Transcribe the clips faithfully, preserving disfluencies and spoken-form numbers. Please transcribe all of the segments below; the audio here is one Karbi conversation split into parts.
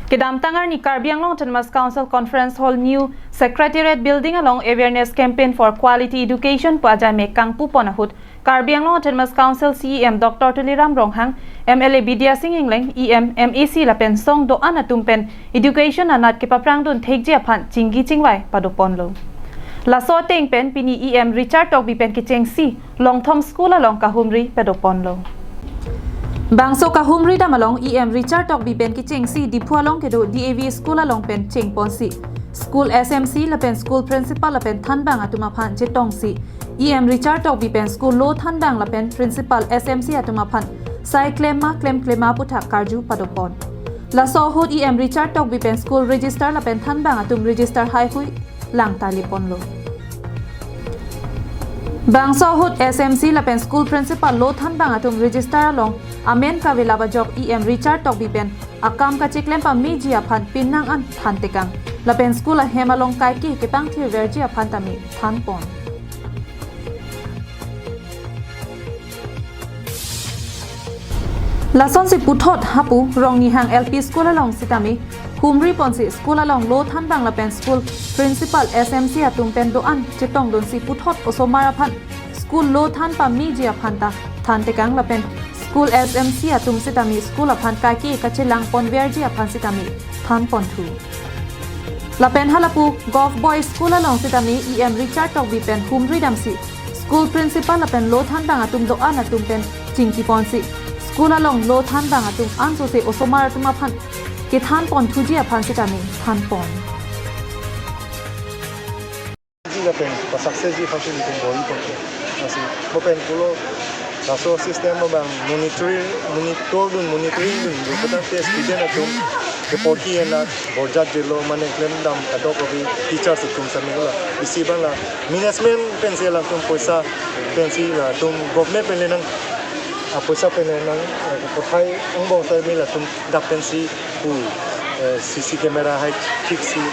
Kedamtang arni Karbi Anglong Autonomous Council Conference Hall New Secretariat Building along Awareness Campaign for Quality Education pu ajai mek kangpu pon ahut Karbi Anglong Autonomous Council C E M Doctor Tuliram Ronghang, M L A Bidya Sing Engleng, E M, M A C lapen song do-an atum pen education anat kepaprang dun thekji aphan chingki chingvai pado ponlo. Laso ateng pen pini E M Richard Tokbi pen kechengsi Longthom School along kahumri pado ponlo. Bangso kahumri dam along E M Richard Tokbi pen kechengsi Diphu along kedo D A V School along pen cheng ponsi school S M C lapen school principal lapen thanbang atum aphan chetongsi E M Richard Tokbi pen school lo thanbang lapen principal S M C atum aphan sai klem ma klem klem ma aputhak karju pado pon. Laso ahut E M Richard Tokbi pen school register lapen thanbang atum register haihui lang tali ponlo. Bangso ahut S M C lapen school principal lo thanbang atum register along amen kavelap ajok E M Richard Tokbi pen akam kacheklem pameji aphan pinang an than tekang lapen school ahem along kaike kepangthir verji aphan tame than pon. Lasonsi puthot hapu Rongnihang L P School along sitame humri ponsi school along lo thanbang lapen school principal S M C atum pen do-an chetong dunsi puthot osomar aphan school lo than pameji aphan ta than tekang lapen school S M C atum sitame school aphan kaike kachelang pon verji aphan sitame than pon thu. Lapen halapu Govt Boys School along sitame E M Richard Tokbi pen humri damsi school principal lapen lo thanbang atum do-an atum pen chingki ponsi school along lo thanbang atum ansose osomar atum aphan kethan pon thuji aphan sitame than pon. Ji lapen pa success ji aphan si nelitum bor-i pon ke. Lasi bo pen pulo laso system abang monitor, monitor dun, monitoring dun, lo kata student atum keporhi enak, borjat jelo, mane klem dam kadokave teachers atum sitame la. Isi abang la management pensi latum poisa pensi latum government pen le nang, ah, poisa pen le nang, eh, kothai angbong sitame latum dak pensi pu, eh, C C camera hai thiksi,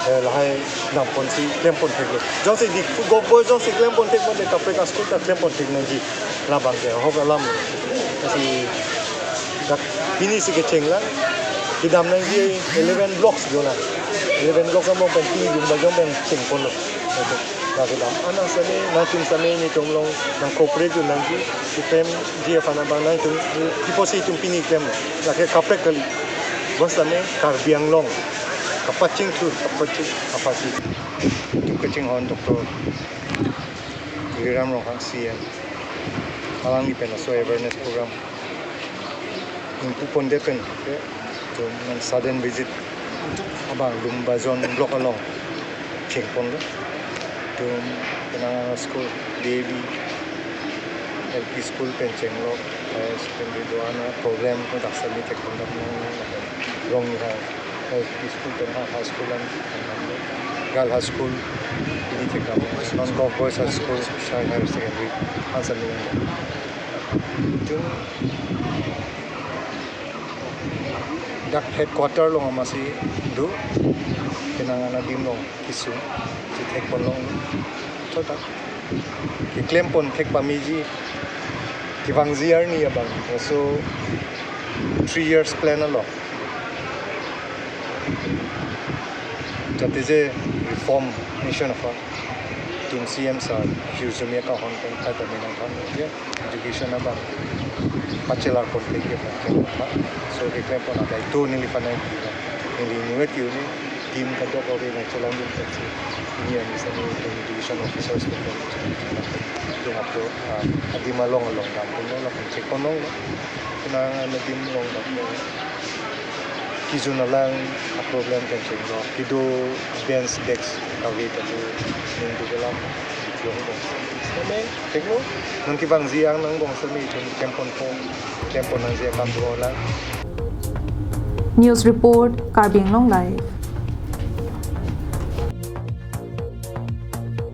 eh, lahai dam ponsi klem pon theklo. Jongsi Diphu Govt Boys jongsi klem pon thek pon te kaprek a-school ta klem pon thek nangji. Labang ke ahok alam lo. Lasi dak pini si kecheng lang. Kedam nangji eleven blocks do na. Eleven blocks angbong pen pini Lumbajong pen cheng ponlo. Lake dam. Anang sitame, nangtum sitame nelitum along nang cooperate dun nangji, keklemji aphan abang nangtum, di apotsi itum pini klem. Lake kaprek kali. Bos sitame Karbi Anglong kapachingthur, kapaching, kapaching. Itum kachinghon Doctor Tuliram Ronghang C E M. Alangli pen laso awareness program ingpu pondet pen ke, itum nang sudden visit abang Lumbajong block along cheng ponlo. Itum penang school D A V L P school pen chenglo, higher secondary do-an a-problem ko dak sitame thek pon dam nang, Rongnihang L P school pen ha high school an, Girl High School pini thek dam, non Govt Boys High School, Shai Higher Secondary, an sitame. Itum dak headquarter along amatsi do, penang anadim along kesung, si thek pon long. Chotak keklem pon thek pameji, kevangji arni abang, laso three years plan along. Jate je reform nation aphan itum C E M sir hirjume akehon pen kaita menang than je education abang pachelar pon thek ke aphan klem tha. So keklem pon adai to neliphan nang ki, neli inut ke uni team kadokave nangchelang dun pensi, pini arni sitame itum education officers atum pen itum apro, ah, adim along along dam ponlo lapen chek pon longlo. Penang anadim along dam ponlo. Kejun alang a-problem pen chenglo. Kedo bench desk kave ta do, ningduk alam, itum angbong sitame theklo. Non kevangji ang angbong sitame itum klem pon po, klem pon nangji akam do lang. News report, Karbi Anglong Live.